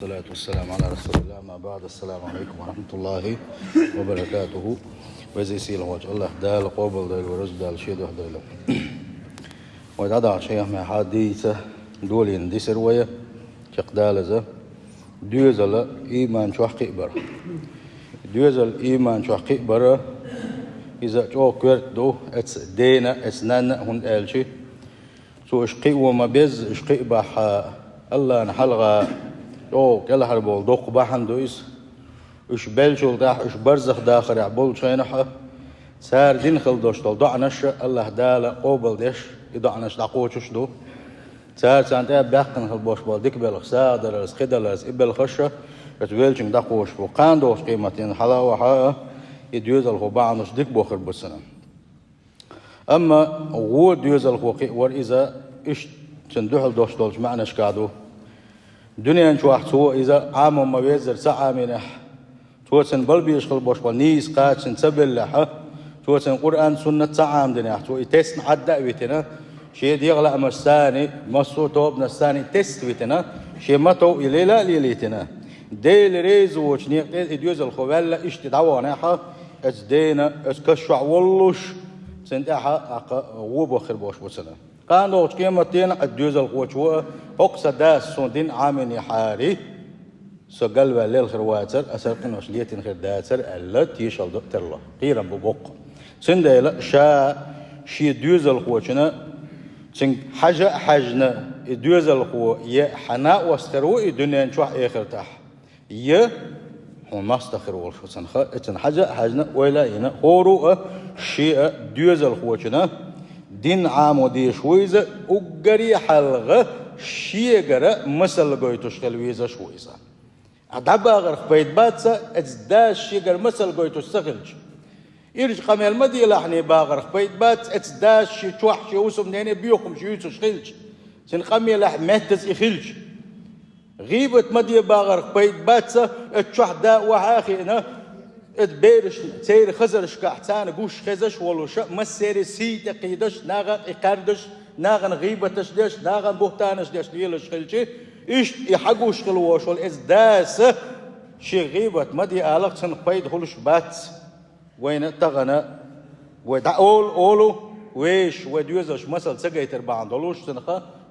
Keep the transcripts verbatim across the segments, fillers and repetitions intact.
والصلاة والسلام على رسول الله. أما بعد، السلام عليكم ورحمة الله وبركاته. Веза-сийлахь волчу АллахӀ Дала къобалдойла, вай рузба Дала Шен дуьхьа дойла. Вай дӀадахьа шайхмехьа дийца долийна дисар вай, чекхдалаза, доьзал ийман чохь кхиабар. Доьзал ийман чохь кхиабар, иза чӀогӀа коьрта ду эцу дена а, эцу нанна а, хӀунда аьлча цо уьш кхио ма-безза, уьш кхиабахь АллахӀна хьалха чӀогӀа кӀелхьарбовла доккха бахьана ду иза. Уьш беллачул тӀаьхьа, уьш барзах-дахарехь болчу хенахь а, цара дина хила долуш долу доӀанаш а АллахӀ Дала къобалдеш, и доӀанаш дӀакхочуш а ду. Цара царна тӀе а баьккхина хила болуш болу дика белхаш, сагӀа даларца, кхидӀа даларца, и белхаш а оцу веллачуьнга дӀакхочуш бу. Кхана догӀучу къематдийнахь хьала а, ваха а, и доьзалхо бахьанаш дика бохур бу цунна. Амма вон доьзалхо кхиавар иза иштта цуьнан дуьхьал долуш долчу маьӀнашкахь ду. Дуьнен чохь цо иза Ӏамо ма-веззара ца Ӏамийнехь, цо цуьнан бала безаш хила болуш болу нийса кхача цуьнан ца беллехь, цо цуьнан Къуръан, Суннат ца Ӏамадинехь, цо и тесна Ӏадда а витина, шен дегӀан лаамашца санна, массо а тобанашца санна и тесна витина, шен ма-тов и лела а лелийтина, Дела реза воцучу некъа тӀе и доьзалхо ваьлла иштта дӀаваханехь, оцу дена, оцу каш чохь воллуш, цуьнан тӀаьхьа, тӀаккха, вон бохур болуш бу цунна. Кхана догӀучу къематдийнахь а доьзалхочо а: «ХӀокху сан дас суна дин Ӏамийнехьара, со галваьлла лелла хир вацара, аса къинош летийна хир дацара», — аьлла, тешалла ду тарло. Кхерам бу боккха. Цундела ша шен доьзалхочунна, цуьнга хьажа а хьаьжна, и доьзалхо я хьан накъост хир ву и дуьнен чохь, эхартахь, я хьуна мостагӀ хир волуш ву цунах, и цунна хьажа а хьаьжна, ойла а йина, хӀора а шен а доьзалхочунна дин Ӏамо дезаш ву иза, уггаре а хьалха шегара масал гойтуш хила везаш ву иза. Ткъа дӀабахарх пайда бац, эцу дас шегара масал гойтуш ца хилча. Ирча къамел ма делахьний бахарх пайда бац, эцу дас шен чохь, шен хӀусамнене боьхамаш юьйцуш хилча, цуьнан къамелехь меттаза и хилча. ГӀийбат ма де бахарх пайда бац, эцу чохь да охьа а хиъна, эцу берашна, церан хазаршкахь царна гуш хезаш а волуш, массеран сий тӀе кхийдаш, нахах и кхаьрдаш, нахана гӀийбаташ деш, нахана буьхтанаш деш лелаш хилча, иштта и хьагуш хила волуш волу эцу дас шен гӀийбат ма де алахь, цунах пайда хуьлуш бац. Вайна тахана вай дӀа олу, олу, вешан, вай доьзалш масал ца гайтар бахьана долуш, цунах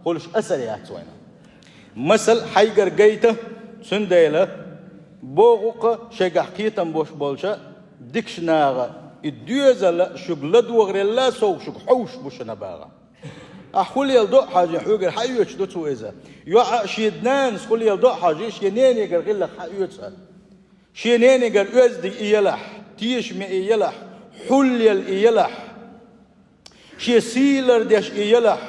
хуьлуш асар яц вайна. Масал хьайгара гайта, цундела боху-кх шайгахь кхетам болуш болча дикачу наха: «И доьзал шуьга ладогӀарелла сов шуьга хьовш бу шуна», — баха. Ахь хӀун леладо а хьажий, хьоьгара хьаоьцуш ду цо иза. ЙоӀа шен нанас хӀун леладо а хьажий, шен ненегара гӀиллакх хьаоьцу. Шен ненегара оьзда и елахь, тешаме и елахь, хьулъелла и елахь, шен сий лардеш и елахь,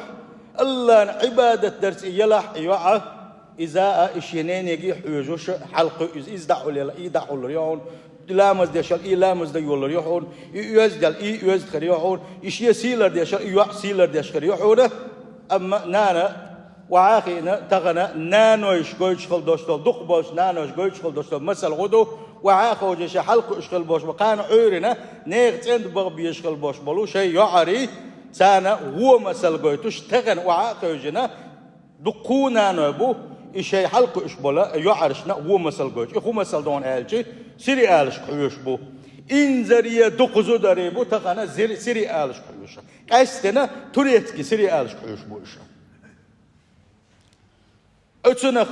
АллахӀна Ӏибадат дарца и елахь, и йоӀа, иза а, и шен ненеге а хьоьжуш, хьалакхуьу иза, иза дӀахьулъелла, и дӀахьуллур ю хьуна, ламаз дешал, и ламаз дан йоллур ю хьуна, и оьздел, и оьзда хир ю хьуна, и шен сий лардешал, и йоӀ сий лардеш хир ю хьуна. Амма нана, охьа а хиъна, тахана нанойш гойтуш хила долуш долу, дукхахболчу нанойш гойтуш хила долуш долу масал хӀун ду, охьа а ховший, шайн хьалакхуьуш хила болуш бу, кхана Ӏуьйранна нехан цӀенда баха безаш хила болуш болу шайн йоӀарий, царна вон масал гойтуш, тахана охьа а хевшина, дуккха а наной бу, и шайн хьалакхуьуш болу йоӀаршна вон масал гойтуш. И хӀун масал ду аьлча, сериалашка хьоьжуш бу. Инзаре дукха зударий бу тахана зир-, сериалашка хьоьжуш. Къаьсттина турецкий сериалашка хьоьжуш бу уьш. Оцунах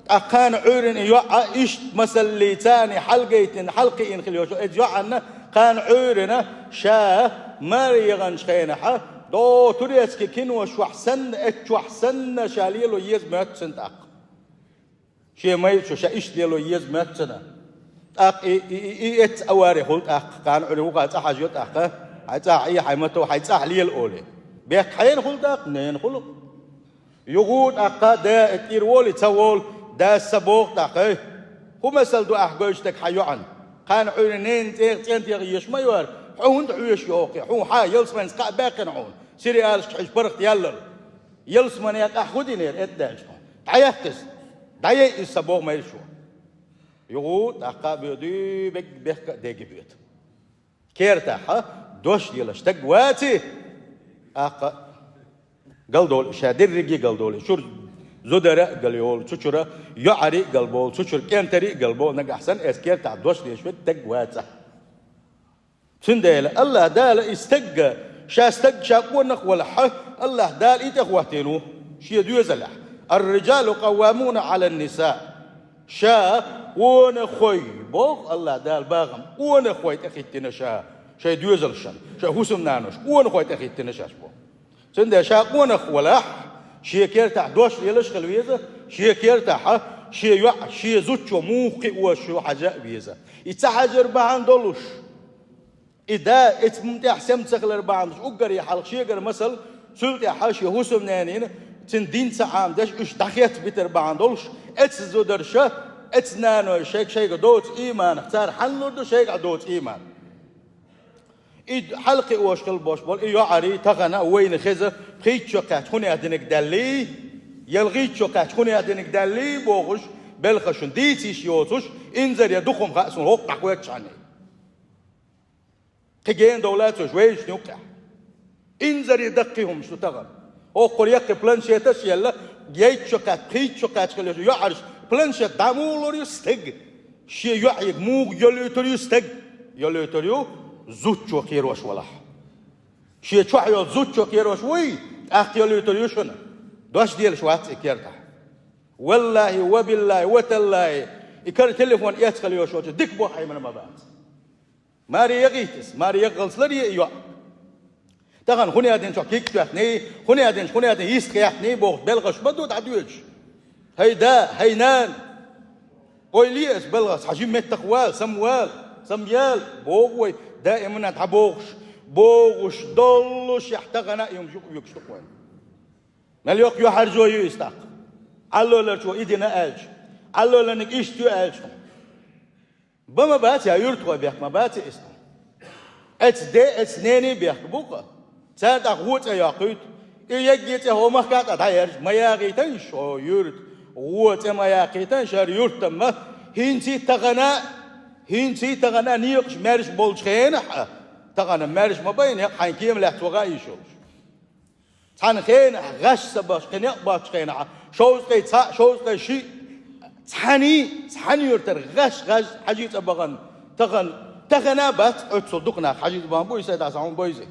тӀаккха кхана Ӏуьйранна и йоӀа иштта масаллица царна хьалгайтина, хьалакхиъна хила йолуш, эцу йоӀанна кхана Ӏуьйранна ша мара яханчу хенахьа, догӀу турецкий киношкахь санна, эцу чохь санна ша лело еза моьтту цунна тӀаккха. Шен майра чу ша иштта лело еза моьтту цунна. ТӀаккха и, и, и, и эццахь авари хуьлу тӀаккха, кхана Ӏуьйранна вукхара цӀа хьажайо тӀаккха, хьайн цӀахь Ӏе, хьайн мато, хьайн цӀахь лела олий. Бехк хьенан хуьлу тӀаккха? Ненан хуьлу. Юха а тӀаккха да тӀера волий, ца волу, дас ца боху тӀаккха: «ХӀей, хӀун масал ду ахь гойтуш дерг хьан йоӀана? Кхана Ӏуьйранна ненан цӀе-, цӀентех езаш ма ю хӀара, хьо хӀунда хьоьжуш ю хӀокхе? Хьуна хьан ялсаманица кхаъ баьккхина хьуна, сериалашка хьежа паргӀат яллал. Ялсаманехь ахь хӀун динера, эццахь даьлча хьуна? ДӀаяккха иза, дӀаяй иза», — ца боху майра чу. Юха а тӀаккха а боьду, бехк-, бехк а дега боьду. Кертахьа дош лелаш стаг ваций, тӀаккха галдолу, ша дерриге галдолу, чуьра Зудара а гал йолу, цу чуьра йоӀарий а гал болу, цу чуьра кӀентарий а гал болу, нагахь санна аса кертахь дош деш верг стаг вацахь. Цундела АллахӀ Дала и стагга, ша стаг ша къонах валахь, АллахӀ Дала и тӀехӀоттийна ву шен доьзалехь. «Ар-риджалу къаввамуна Ӏалан-ниса». Ша къонахой, боху АллахӀ Дала, бахам, къонахой тӀехӀиттина ша, шайн доьзалшна, шайн хӀусамнаношна къонахой тӀехӀиттина шаьш боху. Цундела ша къонах валахь, шен кертахь дош лелаш хила веза, шен кертахь шен йоӀ, шен зудчо муха кхиош ю хьажа а веза. И ца хьажар бахьана долуш, и да эцу мун тӀехь сема ца хилар бахьана долуш, уггаре хьалха шегара масал, цул тӀаьхьа шен хӀусамненан цуьнан дин ца Ӏамадеш, уьш дӀахецбитар бахьана долуш, эцу зударша, эцу наной шайга, шайга доцу ийманах, цара хьанна лур ду шайга доцу ийман? И хьалакхиош хила болуш болу и йоӀарий тахана а вайна хеза, пхийтта шо кхаьчча хӀунех динарг даьллий, ялхитта шо кхаьчча хӀунех динарг даьллий бохуш, белхашна дийца йиш йоцуш, инзаре дукха хӀума хаьа суна хӀокху дӀахӀоьттичхьана. Кхин гена довла ца веш вайшна юккъехь. Инзаре даккхий хӀумаш ду тахана. Оккхур яккхий планшеташ а елла, йтта шо кхаьчча, пхийтта шо кхаьчча хила йолуш йоӀарш планшет дӀа муха лур ю стаг? Шен йоӀе муха йолуьйтур ю стаг? Йолуьйтур ю зудчо кхерош валахь. Шен чохь йолу зудчо кхерош вуй, тӀаккха йолуьйтур ю шуна. Дош делаш вац и кертахь. Валлахи, ва биллахи, ва таллахи, и кара телефон эцхала йолуш волчу дика боху хьаймана ма бац. Маре яхийта иза, маре яхалц лар е и йоӀ. Тахана хӀунех динчохь киг тоьхний, хӀунех динчу, хӀунех дин йист хехний боху белхаш ма ду дӀадоьдуш. ХӀай да, хӀай нана! Ойла е аса белхаца, хьан жима меттах вала, сам вала, сам яла, боху вай, даимана дӀабохуш, бохуш доллушехь, тахана а и хӀума жуьгу вуьгуш ду-кх вайн. Мел йоккха юьхьӀаьржо ю иза тӀаккха. Ӏаллоларчо и дина аьлча, Ӏаллоларниг иштта ю аьлча. Бан ма бац, я юьртахой бехк ма бац иза. Эцу де, эцу нене бехк бу-кха. Цара тӀаккха вон цӀе йоккхуьйту. И егге цӀе хӀокху махка тӀе дӀаерза, ма яхийтан шу юьрта. Вон цӀе ма яхийтан шара юьртамма. ХӀинца тахана, хӀинца тахана некъаш маьрша болчу хенахь а, тахана маьрша ма байна, хьайн кема лаьцна ваха а йиш йолуш. Цхьана хенахь гӀаш ца бахча, кхин некъ боцчу хенахь, шовзткъе цхьаъ, шовзткъе шиъ, цхьаьний, цхьана юьртара гӀаш, гӀаш хьажий цӀа бахана, тахана, тахана а бац, оццул дукха нах хьажий цӀа бахана бу, и сайн дӀа сан хьуна бойзи.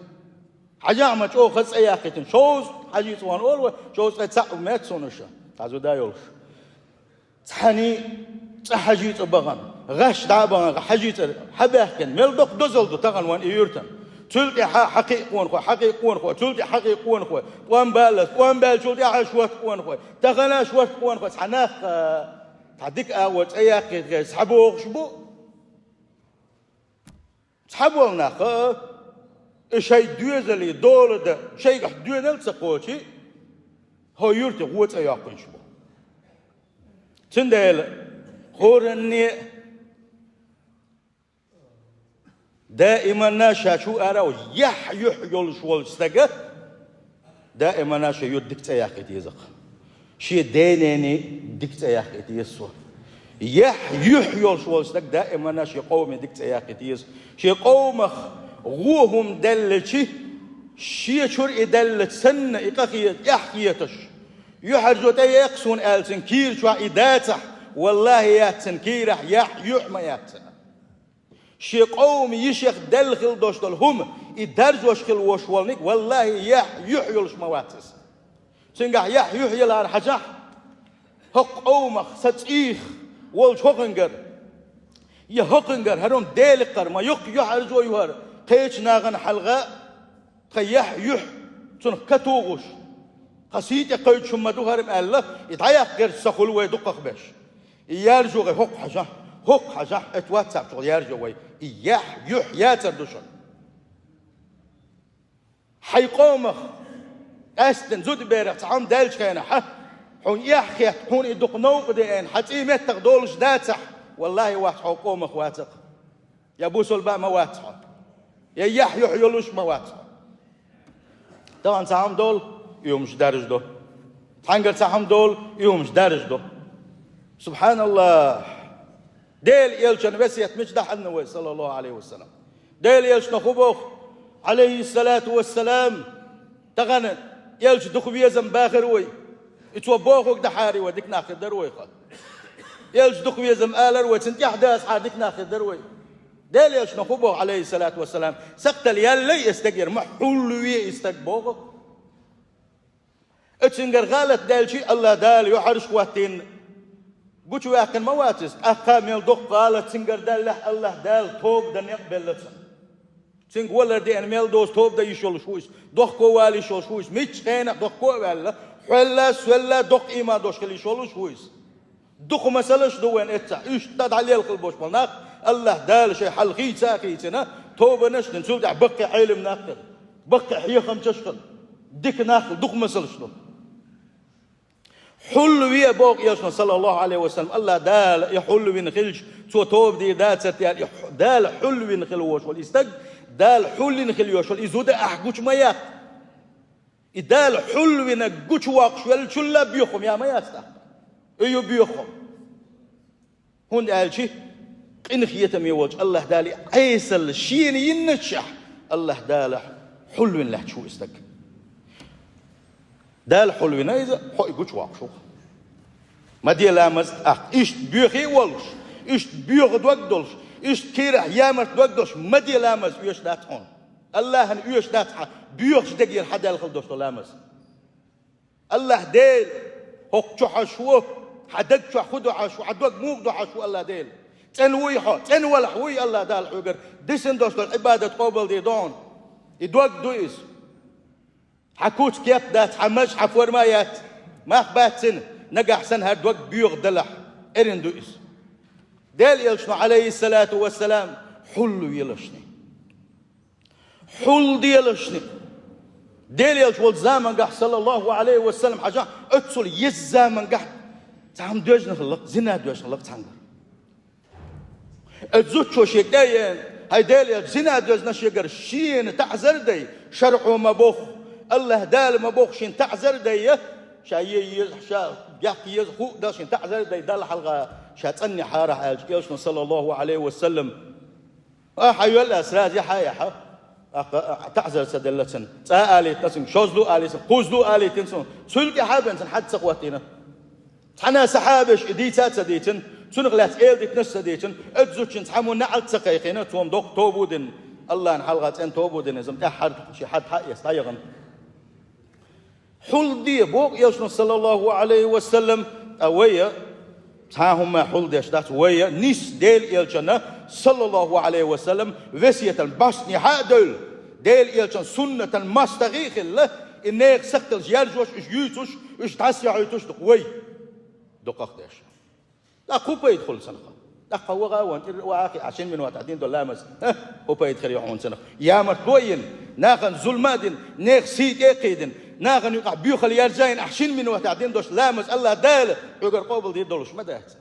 Хьажахь ма чӀогӀа хаза цӀе яхийтина, шовзткъа хьажий цӀа вахана олу вай, шовзткъе цхьаъ меттах суна ша, хаза да йолуш. Цхьаьний цӀа хьажий цӀа бахана, гӀаш дӀа а бахана, хьажий цӀа хьабаьхкина, мел доккха дозалла ду тахана вайн и юьртан. Цул тӀаьхьа хьан кхин къонахой, хьан кхин къонахой, цул тӀаьхьа хьан кхин къонахой, тӀом баллалц, тӀом баьллачул тӀаьхьа шортта къонахой, тахана шортта къонахой, цхьа нах, а, цхьа дика агӀор цӀе яккхийта хеза, цхьабохуш бу. Цхьаболу нах, и шайн доьзале дола дан, шайгахь доьналла а ца кхочий, хӀокху юьрте вон цӀе йоккхуьйтуш бу. Цундела хӀоранне а даиманна ша чу ара а волуш, яхь-юьхь йолуш волчу стага, даиманна шен юьрта дика цӀе яккхийта еза-кх. Шен ден-ненан дика цӀе яккхийта еза цо. Яхь-юьхь йолуш волчу стага даиманна шен къоман дика цӀе яккхийта еза. Шен къомах вон хӀума даьллачи, шен чуьра и даьллача санна, и къахе-, эхь хеташ, юьхьӀаьржо тӀеекха суна аьлла, цуьнан кийра чохь и дацахь, валлахӀи, яц цуьнан кийрахь яхь-юьхь ма яц цуьнан. Шен къоман йишех даьлла хила долуш долу хӀума, и даржош хила волуш волниг, валлахӀи, яхь-юьхь йолуш ма вац иза. Цуьнгахь яхь-юьхь ялахьара хьажахь, хӀокху къомах сан цӀийх волчу хӀокхуьнгара, я хӀокхуьнгара, хӀара хӀума Делан кара ма ю-кх, юьхьӀаьржо ю хӀара, кхечу нахана хьалха а, тхан яхь-юьхь, цунах катугӀуш, тхан сий тӀе кхуьйтуш хӀума ма ду хӀара аьлла, и дӀаяккха герз ца хуьлу вай дукхахберш. И яьржо гӀе хӀокху хьажахь, хӀокху хьажахь, оцу ватсапчухула яьржо вай. И яхь-юьхь яцар ду шуна. Хьайн къомах, къаьсттина зудаберах цхьа хӀума даьллачу хенахь, хьуна эхь хетта, хьуна и дукха новкъа деана, хьан цӀий меттах долуш дацахь, валлахӀи, вац хьо къомах вацахь. Я бусалба а ма вац хьо. Я яхь-юьхь йолуш а ма вац хьо. Тахана цхьа хӀума долу, и хӀумаш даржадо. Цхьаьнгара цхьа хӀума долу, и хӀумаш даржадо. СубхьаналлахӀ! Делан элчан весет мича дахьанна вай, саллаллахӀу Ӏалайхи ва саллам? Делан элчано хӀун боху, Ӏалайхиссалату вассалам? Тахана элча дукха везам бахара вай. И цо бохург дахьаре вай дика нах хир дара вай хьа. Элча дукха везам алар вай, цунна тӀехь дазахьара дика нах хир дара вай. Дела элчано хӀун боху, Ӏалайхиссалату вассалам, сакхтал яьллай и стагера, ма хьулве и стаг боху. Оцуьнгара гӀалат даьлча, Аллах Дала юьхьӀаьржа хӀоттийна гучуваьккхина ма вац иза, тӀаккха мел доккха гӀалат цуьнгара даьллехь, Аллах Дала тоба дан некъ белла цунна. Цуьнга валар деана мел доцу тоба дан йиш йолуш ву иза, дохко вала йиш йолуш ву иза, мичча хенахь дохко а ваьлла, хьоьлла, соьлла доккха ийман долуш хила йиш йолуш ву иза. Дукха масалаш ду вайн эццахь, уьш дӀа дӀалелхала болуш болу нах, Аллах Дала шайн хьал хийца а хийцина, тобанаш а дина, цул тӀаьхьа баккхий Ӏелам нах хила, баккхий хьехамчаш хила, дика нах хила, дукха масалаш ду. Хьулве боху элчано, саллаллаху Ӏалайхи ва саллам, Аллах Дала и хьулвина хилча, цо тоба дийр дацара аьлла, и хьу-, Дала хьулвина хила вош волу и стаг, Дала хьулвина хила йош волу и зуда ахь гучу ма яккха. И Дала хьулвина гучувоккхуш веллачул а боьха хӀума я ма яц тӀаккха. И ю боьха хӀума. ХӀунда аьлча къинхетаме волчу Аллах Дала и Ӏесалла шена йинначохь, Аллах Дала хьулвина лаьтташ ву и стаг. Дала хьулвина иза, хьо и гучувоккхуш ву. Ма де ламаз тӀаккха. Иштта боьхий а волуш, иштта боьха дог а долуш, иштта кийрахь ямарта дог а долуш, ма де ламаз, оьшуш дац хьуна. Аллахьана оьшуш дац хьан боьхачу дегера хьан даьлла хила долуш долу ламаз. Аллах Дела, хӀокху чу хьожуш ву, хьан даг чохь хӀун ду хьожуш ву, хьан дог муха ду хьожуш ву Аллах Дела. ЦӀена вуй хьо, цӀена валахь вуй Аллах Дала хьоьгара, дисина долуш долу Ӏибадат къобалдийр ду хьуна. И дог ду иза. Хьан куц кеп дац, хьан маж, хьан форма яц, мах бац цуьнан, нагахь санна хӀара дог боьха далахь, эрна ду иза. Дела элчано, Ӏалайхиссалату вассалам, хьулвелашни. Хьулделашни. Дела элча волчу замангахь, саллаллаху Ӏалайхи ва саллам, хьажахь, оццул еза замангахь цхьа хӀума доьжна хилла, зина доьжна хилла цхьаьнгара. Оцу зудчо шега тӀе а еана, хьайн Дела элча, зина доьжна шегара шена таӀзар а дай, шарӀо ма бохху, Аллах Дала ма бохху шена таӀзар а дай, ша е еза, ша гехка еза хӀуъа дан шена таӀзар а дай, Далла хьалха ша цӀанъян хьарахь аьлча, элчано, саллаллаху Ӏалайхи ва саллам, А, хьан йоьлла, сразу яхьа а яхьа. ТаӀзар ца делла цунна. ЦӀа а алийтина цунна, шозлу а алийтина, кхузлу а алийтина цунна. Цул тӀаьхьа а бен цунна хьад ца хӀоттийна. Цхьана а сахьабаша и дийца а ца дийцина, цунах лаьцна эладитанаш а ца дийцина, оцу зудчуьнца цхьаммо неӀалт ца кхайкхийна, цо-м доккха тоба дина, Аллахьан хьалха цӀена тоба дина, иза-м тӀаьххьара шен хьад хьаэца дӀаяхана. Хьулде, боху элчано, саллаллаху Ӏалайхи ва саллам, ткъа вай а цхьа а хӀума хьулдеш дац, вай а нийса Дела элчанна, саллаллаху Ӏалайхи ва саллам, весетан бӀостанехьа а девлла, Дела элчан суннатан мостагӀий а хилла, и нехан сакхталш яржош, уьш юьйцуш, уьш дӀасаяхьуьйтуш ду-кх вай дукхах деш. ТӀаккха хӀун пайда хуьлу цунах? ТӀаккха ваха а ван, тӀера а ваха а, ахь шина минотехь дина долу ламаз, хӀа? ХӀун пайда хир ю хьуна цунах? Ямартло а йина, нахана зулам а дина, нехан сий тӀе а кхийдина, нахана юкъахь боьхалла яржийна, ахь шина минотехь дина долуш ламаз Аллах Дала хьоьгара къобалдийр долуш ма дац.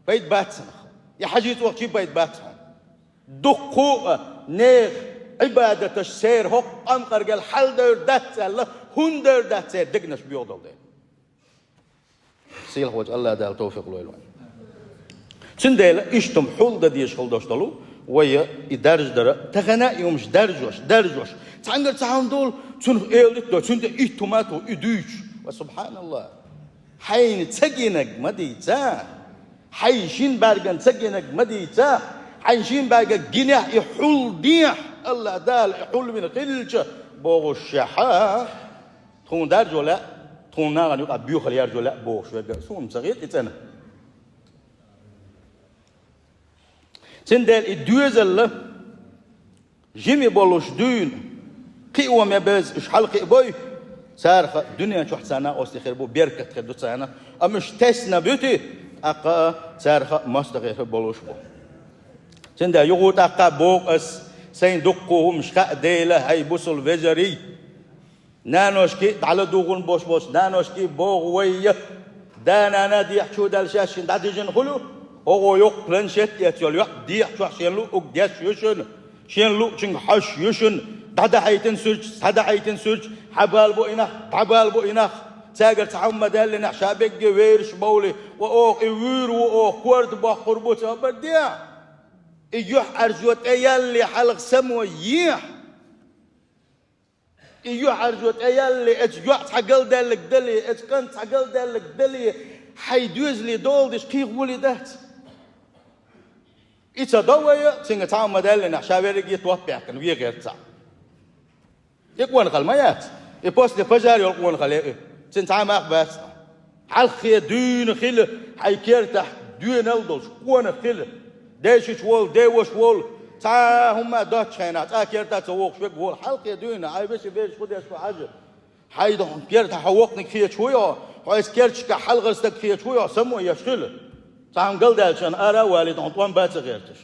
Пайда бац цунах. И хьажийца вахчий пайда бац хьуна. Дуккха а нехан Ӏибадаташ церан хӀокху къамкъаргал хьаладевр дац аьлла, хӀунда девр дац церан дегнаш боьха долу дела. Сийлахь волчу Аллах Дала товфикъ лойла вайн. Цундела иштта хӀума хьулда дезаш хила долуш долу вай и даржа дара, тахана а и хӀумаш даржош, даржош. Цхьаьнгара цхьа хӀума долу, цунах эладита до, цуьнан тӀе итт хӀума а ту, и дуьйцуш. Ва субханаллах. Хьайна ца гинарг ма дийца. Хьайн шина бӀаьргана ца гинарг ма дийца. Хьайн шина бӀаьргана гинехь и хьулдехь, Аллах Дала и хьулвина хилча бохушехьа. Тхуна даржо лаьа, тхуна нахана юкъахь боьхалла яржо лаьа бохуш верг а суна ца хета и цӀена. Цундела и доьзалла жима болуш дуьйна, кхиамо беза уьш хьалакхиабой, царах дуьнен чохь царна накъостий хир бу, беркат хир ду царна, амма уьш тесна буьти, тӀаккха царах мостагӀий хир болуш бу. Цундела юха тӀаккха боху ас, сайн дуккха хӀумаш хаьа дела, хӀай бусалба вежарий. Наношкий дӀаладугӀун бош болчу наношкий боху вай я. Да-нана дехьа чу даьлла шаьш шина дӀадижина хуьлу, хӀокхо йоккха планшет эца йолу йоӀ дехьа чохь шен луъург деш ю шуна, шен луъучуьнга хьожуш ю шуна, дӀадахьийтина суьрташ, схьадахьийтина суьрташ, хьан бала бу и нах, дӀабала бу и нах. Цаьргара цхьа хӀума ма даьллинехь, ша бегге вераш бовлий, ва оха и вуьйр ву, оха корта боккхур бу ца хабар дехьа. И юьхьӀаьржо тӀеялле хьалха само ехьа. И юьхьӀаьржо тӀеялале, эцу йоӀ цхьа галдаьлларг дале, эцу кӀант цхьа галдаьлларг дале, хьайн доьзале дола деш кхийха волий дац? И ца до вай, цуьнга цхьа хӀума ма даьллинехь, ша верриге топ баьккхина вен гӀерта цхьаъ. И къонахалла ма яц. И после пожар йолу къонахалла я и. Цуьнан цхьа а мах бац. Хьалххе дуьйна хила хьайн кертахь доьналла долуш, къонах хила. Дайшича волу, деваша волу, цхьа а хӀумма доцучу хенахь, цкъа а керта ца вогӀуш верг волу. Хьалххе дуьйна хьайн вешин бераш хӀун деш ду хьажа. Хьайн кертахь хьо воккханиг хеташ вуй хьо, хьо эцу керташкахь хьалхара стаг хеташ вуй хьо, само еш хила. Цхьа хӀума галдаьллачу хенахь ара а валийта, хьуна тӀом бан ца гӀерташ.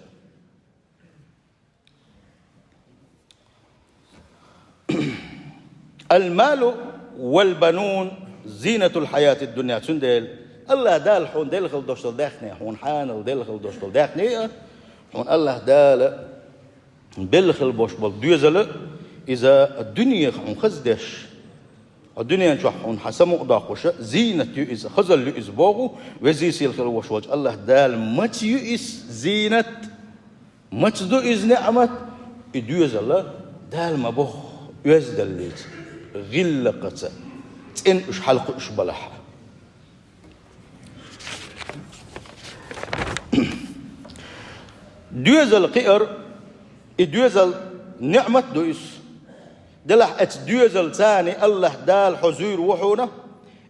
Ал-малу вал-банун зинатул хьаятид-дунья. Цундела АллахӀ Дала хьуна делла хила долуш долу даьхни, хьуна хьанал делла хила долуш долу даьхни а, хьуна АллахӀ Дала белла хила болуш болу доьзал а, иза дуьненах хьуна хаза деш, хьо дуьнен чохь хьуна хьан самукъадоккхуш а, зийнат ю иза, хазалла ю иза боху, везий сийлахь хила волуш волчу АллахӀ Дала маца ю иза зийнат? Маца ду иза неӀмат? И доьзал Дала ма боху оьздаллица, гӀиллакхаца, цӀена уьш хьалакхуьуш балахь. Доьзал кхиар, и доьзал неӀмат ду иза. Делахь эцу доьзалца АллахӀ Дала хьо зуьйр ву хьуна,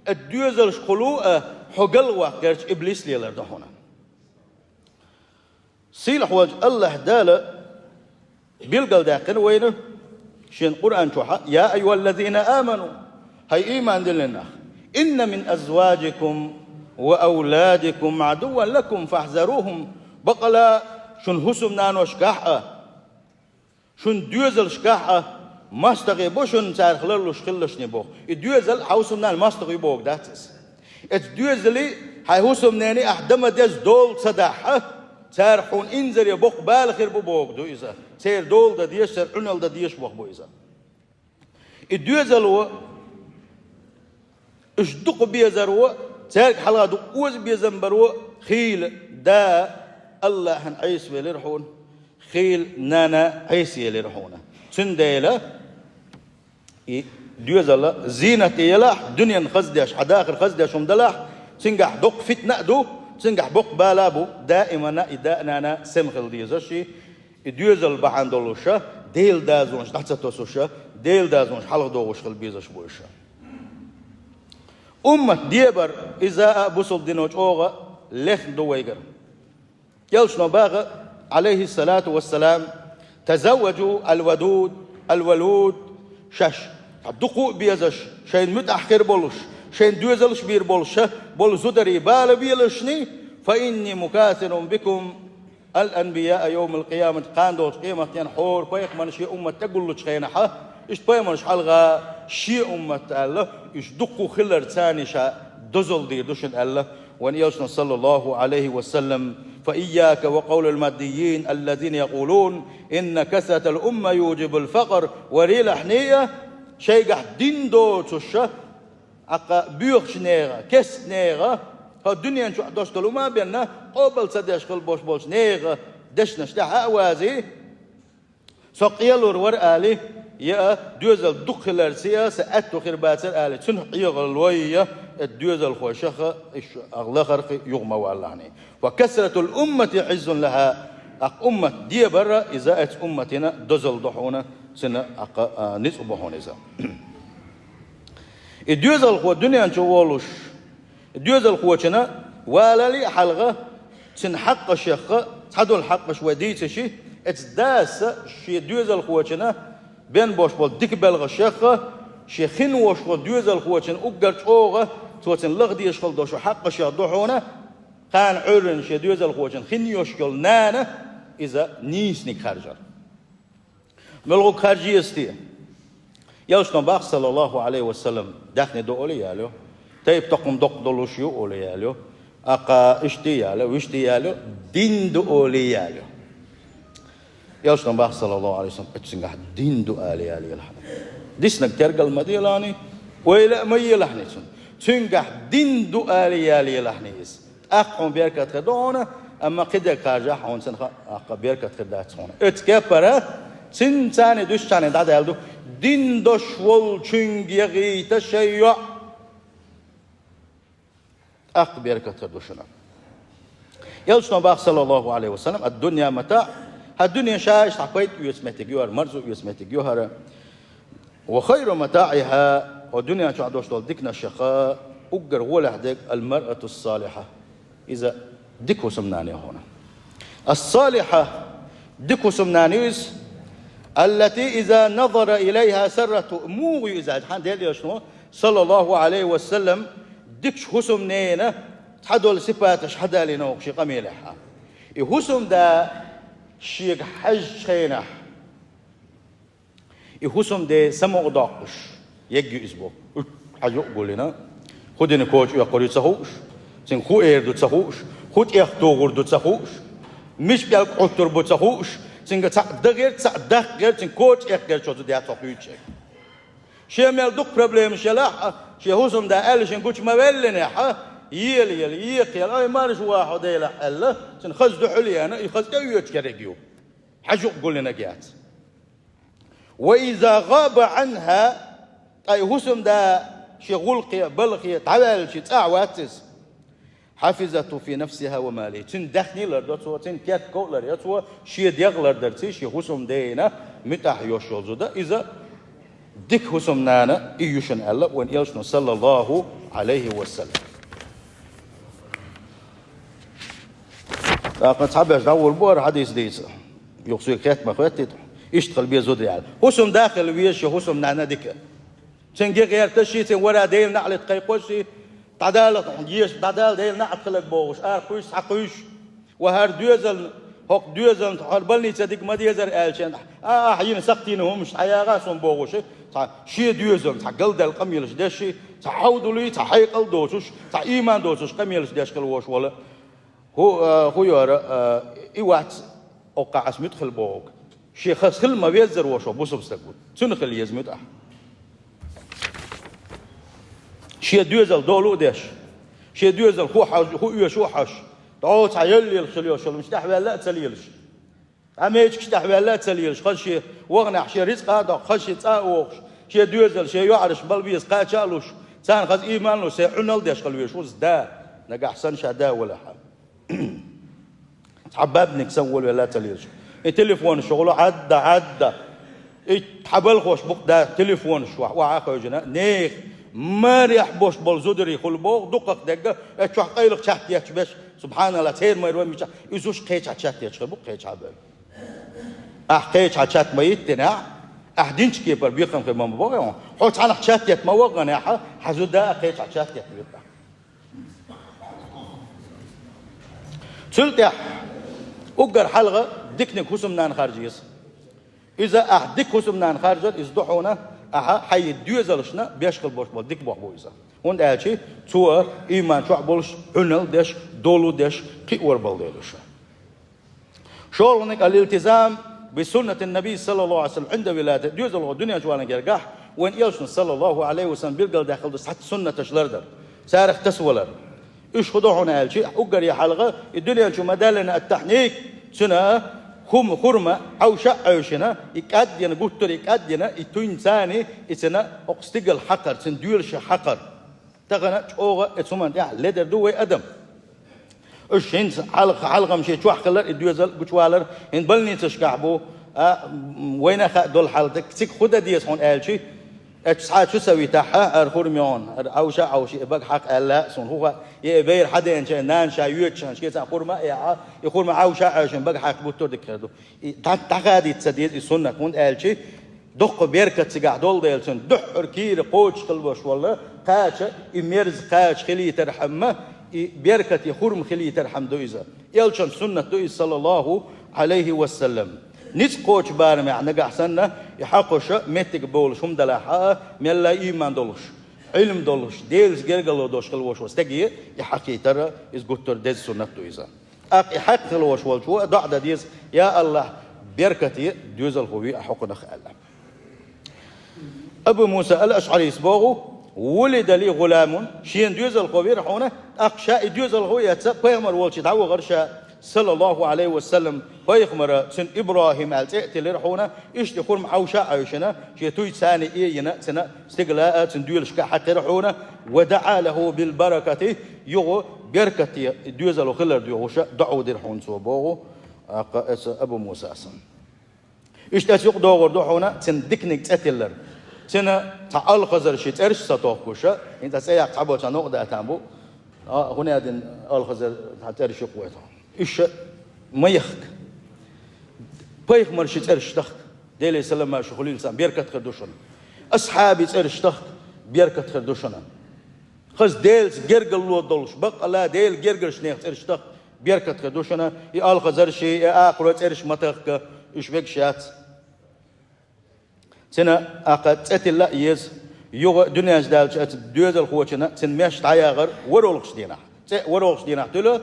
эцу доьзалшкахула а хьо галваккхарчу иблис лелар ду хьуна. Сийлахь волчу АллахӀ Дала билгалдаьккхина вайна Шен Къуръан чохь: «Я айюхаллазина аману», хӀай ийман диллина нах, «инна мин азважикум ва авладикум гӀадувван лакум фахьзарухум», бакъала шун хӀусамнаношкахь а, шун доьзалшкахь а мостагӀий бу шуна царах ларлуш хиллашний боху. И доьзал хьан хӀусамнанна мостагӀа ю бохург дац иза. Эцу доьзалий, хьайн хӀусамнений ахь дан ма деза дола ца дахь а, цара хьуна инзаре боккха бала хир бу бохург ду иза. Церан дола дан дезаш, церан Ӏуналла дан дезаш бохург бу иза. И доьзало, уьш дукха безаро, цаьрга хьалха дукха оза безам баро хийла да АллахӀана Ӏеса велира хьуна, хийла нана Ӏеса елира хьуна. Цундела и доьзал зийнат елахь, дуьненна хаза деш, хьан дахар хаза деш хӀума далахь, цуьнгахь доккха фитна а ду, цуьнгахь боккха бала а бу, даимана и да а, нана а сема хила дезаш, и доьзал бахьана долуша, Делан дозанаш дӀа ца тосуша, Делан дозанаш хьалха дохуш хила безаш бу иша. Уммат дебар, иза а бусалба дино чӀогӀа лехна ду вайгара. Элчано баха, Ӏалайхиссалату вассалам: «Тазавважу алвадуд, алвалуд», шаьш дукха а безаш, шайна муьтӀахь хир болуш, шайна доьзалш бийр болуша болу зударий бала велашний, «фа инни мукасирун бикум ал-анбияа йовмал-къиямат», кхана долчу къематдийнахь хӀора пайхамарна шен уммат тӀегуллучу хенахьа, иштта пайхамарш хьалха шен уммат аьлла, уьш дуккха хилар царний ша дозалла дийр ду шуна аьлла, вайн элчано, саллаллаху Ӏалайхи ва саллам: «Фа ийяка ва къавлал маддиййин, аллазина якъулун: инна касратал умма южибул факър». Варелахьний а, шайгахь дин доцуша, Аккха боьхачу нехан, кестта нехан, хӀо дуьнен чохь дош долу ма бенна, къобал ца деш хила бош болчу нехан дешнаш тӀехьа а вазий, со къелур вара али, я доьзал дукха хиларца я, сан аьтту хир бацара али, цуьнах Ӏехаллой я, эт доьзалхой шаха, иш агӀ лахархи юха ма валлахьний. «Ва касратул уммати Ӏиззун лаха», аккха уммат дебара, иза эц умматина дозал до хьуна, цуьнан аккха, а, ницкъ бо хьуна иза. И доьзалхо дуьнен чу волуш, и доьзалхочина валале а хьалха, цуьнан хьакъашех цхьадолу хьакъаш вай дийцичи, эца даса шен доьзалхочина бен бош болу дика белхашех, шен хин вошхо доьзалхочина уггар чӀогӀа, цо цуьнан лаха дезаш хала дошу хьакъашех ду хьуна, кхана Ӏуьйранна шен доьзалхочун хин йош йолу нана иза нийсаниг харжар. Муьлхуг харж еза те? Элчано бах, саллаллаху Ӏалайхи ва саллам, даьхни ду олий ялайо, тайп-токхам доккха долуш ю олий ялайо, аккха иштта ялайо, вуьшта ялайо, дин ду олий ялайо. Элчано бах, саллаллаху Ӏалайхи ва саллам, оцу цуьнгахь дин ду олий ялайо лахьана. Диснарг тергал ма делахьаний, ойла а ма елахьаний цунна. Цуьнгахь дин ду олий ялайо лахьаний иза. ТӀаккха хьуна беркат хир ду хьуна, амма кхидерг харжахь хьуна цунах аккха беркат хир дац хьуна. Оцу кепара цуьнан царний дуьсучарний дӀадаьлла ду, Дин дош волчуьнга ягӀийта шайн йоӀ, тӀаккха беркат хир ду шуна. Элчано бах, саллаллаху Ӏалайхи ва саллам: «Ад-дунья матаӀ». ХӀара дуьне ша иштта хьа пайда оьцу меттиг ю хӀара, марзо оьцу меттиг ю хӀара. «Ва хайру матаӀиха», хӀокху дуьнен чохь долуш долу диканашха уггар гӀолехь дерг: «Ал-маръату ас-салиха». Иза дика хӀусамнана ю хьуна. Ас-салиха, дика хӀусамнана ю иза. «Аллати иза назара илайха сарратху». Муха ю иза? Хьан Делан Элчано, саллаллаху Ӏалайхи ва саллам, дикачу хӀусамненан цхьадолу сипаташ хьадалийна ву шен къамелехь. И хӀусамда шега хьаьжчу хенахь, и хӀусамде самукъадоккхуш, егга ю иза боху. Уьш хьажа а гуллина, хӀун дина коча оьккхур ю ца хууш, цуьнга хӀун эр ду ца хууш, хӀун тӀех тухур ду ца хууш, мича пӀелг Ӏуттур бу ца хууш, цуьнга цхьаъ дан гӀерта, цхьаъ даккха гӀерта, цуьнга коча эккха гӀерта, шозза дац хьо хуьйцуш. Шен мел дукха проблемаш елахь а, шен хӀусамда аьлла шен гучу ма веллинехь а, ела, ела, екха, ела, ай, марша ван хьо Делахь аьлла, цуьнан хаза дуьхьал яна, и хаза тӀеоьцуш ерг ю. Хьажа а гуллинарг яц. «Ва иза гӀаба Ӏанха», ткъа и хӀусамда шен гӀуллакхе, балхе дӀаваьлча, цӀахь вац иза. «Хьафизатху фи нафсиха ва малиха». Цуьнан даьхни лардо цо, цуьнан керт ков ларъян цо, шен дегӀ лардарций, шен хӀусамдена муьтӀахь йолуш йолу зуда. Иза дика хӀусамнана и ю шуна аьлла вайн Элчано, саллаллаху Ӏалайхи ва саллам. ТӀаккха цхьаберш дӀагӀур бу хӀара хьадис дийца. Юха соьга хетта ма хеттийта, иштта хила беза зуда аьлла. ХӀусамда хила веза шен хӀусамнана дика. Цуьнга гӀерташ ши, цуьнан вара Делан неӀалт кхайкхош ши, дӀадала, еша, дӀадала Делан неӀалт хиларг бохуш, ара кхуьйсу, схьакхуьйсу. Ва хӀара доьзална, хӀокху доьзална хӀара больница дика ма дезара аьлча, а, ахь йина сакхтийна хӀумаш схьаягӀа суна бохуш, цхьа шен доьзална, цхьа галдаьлла къамелаш деш ши, цхьа хьовдалуй, цхьа хьекъал доцуш, цхьа ийман доцуш къамелаш деш хила вош волу. ХӀу-, а, хӀу йора, а, и вац, оккха ас муьтӀахь хила бохург. Шен хаза хила ма веззара вош ван бусалба стаг ву. Цуьнан хила еза муьтӀахь. Шен доьзал долу а деш, шен доьзал хӀу хьаж-, хӀу оьшу а хьаш, дӀо цхьа йоллелаш хила йолуш йолу, мича тӀехь ваьлла а ца лелаш. Цхьа мечигаш тӀехь ваьлла а ца лелаш, хаза шен ваханехь шен рицкъа а доккху, хаза шен цӀа а вохуш, шен доьзал, шен йоӀараш бала беза кхача а луш, царна хаза ийман а луш, сайн Ӏуналла деш хила везаш ву иза да, нагахь санна ша да валахь. Цхьа бабник санна волавелла а ца лелаш. И телефонаш чухула Ӏадда, Ӏадда. И тхьабалхош бу-кх да телефонаш чохь, охьа а хевшина, нехан марехь бош болу зударий хуьлу боху, дукхах дегга, эцу чохь къайлаха чат етташ берш, субханалла, церан майра вай мичахь, иза уьш кхечахьа чат етташ хир бу-кх кхечахьа бевлла. Ахь кхечахьа чат ма йиттинехь, ахь динчу кепара бекхам хир ма бу боху хьуна. Хьо цхьанхьа чат етта ма ваханехь, хьан зуда а кхечахьа чат етта вира. Цул тӀаьхьа уггар хьалха диканиг хӀусамнана харжа еза. Иза ахь дика хӀусамнана харжар, иза ду хьуна, ахьа хьайн доьзалшна беш хила бош болу дика бохь бу иза. ХӀунда аьлча цо ийман чохь болуш, Ӏуналла деш, долу деш, кхиор бала дойла шу. ШолгӀаниг: «Ал-илтизам би суннатин наби саллаллаху Ӏалайхи ва саллам Ӏинда вилада». Доьзалхо дуьнен чу валлале гергахь, вайн Элчано саллаллаху Ӏалайхи ва саллам билгалдаьккхина долу цхьацца суннаташ лардар, царах тасавалар. Уьш хӀун ду хьуна аьлча, уггаре хьалха и дуьнен чу ма-даьллина ат-тахьник, цуьнан хӀума, хурма Ӏовша а Ӏовшина, и кӀаддина, гуттар а и кӀаддина, и туьйна царний, и цуьнан хӀокху стигала хьакхар, цуьнан доьлаша хьакхар. Тахана чӀогӀа оцу хӀуманна тӀехь ледар ду вай адам. Уьш хӀинца хьалха, хьалхам шен чохь хилар, и доьзал гучувалар, хӀинца больницашкахь бу, а, м, вайна а хаа долу хьал, цига хӀун дан деза хьуна аьлча, эцу цхьа чу ца витахь, хӀара хурма йогӀун, хӀара Ӏовша а Ӏовши, и бага хьакха аьлла а суна хӀун хаьа, я и бер хьадеанча, нана ша йоьдучу хьан шен цхьа хурма а яхьа, и хурма Ӏовша а Ӏовшина бага хьакха гуттар а дика хир ду. И дӀа-, дӀахадийта ца деза и суннат, хӀунда аьлча, доккха беркат цигахь долу дела, цуьнан дуьххьара кийра кхочуш хила бош волла, кхача, и мерза кхача хилийтархьама, и беркате хурма хилийтархьама ду иза. Элчан суннат ду иза, саллаллаху Ӏалайхи ва саллам. Ницкъ кхочу барамехь нагахь санна, и хьакхуша меттиг бовлуш хӀума далахь а, мелла ийман долуш, Ӏилм долуш, Делаца гергарло долуш хила вош волу стаге, и хьакхийтара, иза гуттар а деза суннат ду иза. ТӀаккха и хьакха хила вош волчо а доӀа дан деза: «Я АллахӀ, беркате доьзалхо ве ахь хӀокхунах», аьлла. Абу Муса ал-АшӀарис боху: «Вулида ли гӀуламун», шена доьзалхо вира хьуна, тӀаккха ша и доьзалхо а эцна, пайхамар волчу дӀавахара ша. саллаллаху Ӏалайхи ва саллам, пайхамара цуьнан ИбрахӀим аьлла цӀе а тиллира хьуна, иштта хурма Ӏовша а Ӏовшина, шен туй царна а йина, цуьнан стигала а, цуьнан доьлашка а хьаькхира хьуна, ва даӀа лаху бил баракати, юха беркате доьзал хилар дуьйхуша доӀа дира хьуна цо боху, аккха, эца Абу Мусас. Иштта аса юкъадогӀур ду хьуна цуьнан диканиг цӀе тиллар. Цуьнан цхьа алхазар ши цӀераш ца тохкуша, хӀинца цӀе яккха цхьаболчарна юкъа даьтан бу, а, хӀунда аьлла алхазар цхьа цӀераш юкъа вайта. Уьш ма яхка. Пайхамар ши цӀераш тахка, Деле салам-маршо хуьлийла царна, беркат хир ду шуна. Асхьаби цӀераш тахка, беркат хир ду шуна. Хаза Делаца гергарло долуш, баккъалла Делан гергарчу нехан цӀераш тахка, беркат хир ду шуна, и алхазарши, и акхарой цӀераш ма тахка, уьш вегаш яц. Цуьнан, аккха, цӀе тилла а еза, юха дуьнен чу даьлча оцу доьзалхочунна цуьнан меш дӀаяхар ворхӀалгӀачу дийнахь. ЦӀе ворхӀалгӀачу дийнахь туьлу,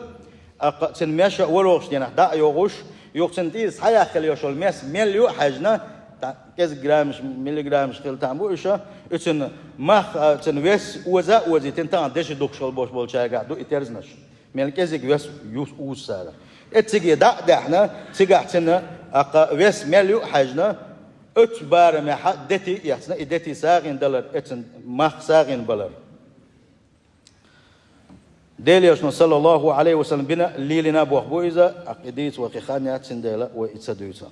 аккха, цуьнан меш а ворхӀалгӀачу дийнахь дӀа а йохуш, юха цуьнан тӀера схьаяккха хила йолуш йолу мес мел ю а хьаьжна, тӀаккха кӀезиг граммаш, миллиграммаш хила там бу уьш, и цуьнан мах, а, цуьнан вес оза а озийтина, тахана деши духкуш хила болуш болчаьргахь ду и терзанаш. Мел кӀезиг вес ю узу цара. Эцциге дӀа а даьхьна, цигахь цуьнан, аккха, вес мел ю а хьаьжна, оцу барамехь дети а эцна, и дети сагӀина далар, эцна мах сагӀина балар. Делан Элчано, саллаллаху Ӏалайхи ва саллам, бина а, лелийна а боху бу иза, аккха, и дийца вай кхин хан яц, цундела вай и ца дуьйцу.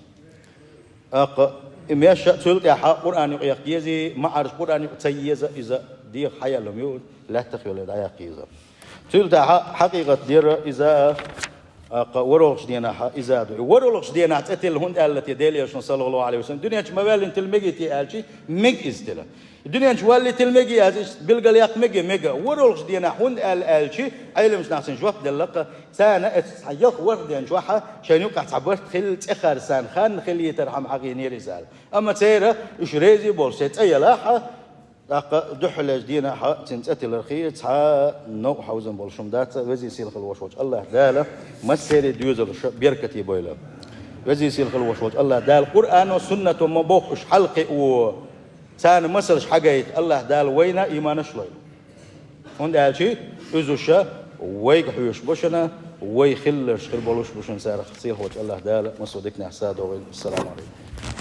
Аккха, и меш а цул тӀаьхьа Къуръан юкъа яккха еза, маӀарш Къуръан юкъа ца еза, иза деха хьаяьлла хӀума ю, лаьттах йолу дӀаяккха еза. Цул тӀаьхьа хьакъикъат дера иза, аккха, ворхӀалгӀачу денахь иза ду. И ворхӀалгӀачу денахь цӀе тилла хӀунда аьлла те Делан Элчано, саллаллаху Ӏалайхи ва саллам, дуьнен чу ма ваьллина тилла мегий те аьлча, мега иза тилла. Дуьнен чу валлий тилла мегий аьлча, билгал яккха мегий, мега. ВорхӀалгӀачу денахь хӀунда аьлла аьлча, Ӏеламнаха цуьнан жоп делла-кх, царна эцу цхьа ялх-ворхӀ ден чохь а шайна юкъахь цхьа барт хилла, цӀе харцан хан хилийтархьама хьахийнера иза аьлла. Амма церан уьш реза болуш, церан цӀе ялахь а, тӀаккха дуьххьарлечу денахь а цуьнан цӀе тилар хи цхьа новкъа хьовзам болуш хӀума дац, везий сийлахь волуш волчу АллахӀ Дала массеран доьзалш беркате бойла. Везий сийлахь волуш волчу АллахӀ Дала Къуръано, суннато ма боху уьш хьалакхио, царна масалш хьагайта АллахӀ Дала вайна а иманаш а лойла. ХӀунда аьлча иза уьш вайга хьоьжуш бу шуна, вай хилларш хир болуш бу шуна царах. Сийлахь волчу АллахӀ Дала массо а диканехь садогӀийла. Ассаламу Ӏалайкум.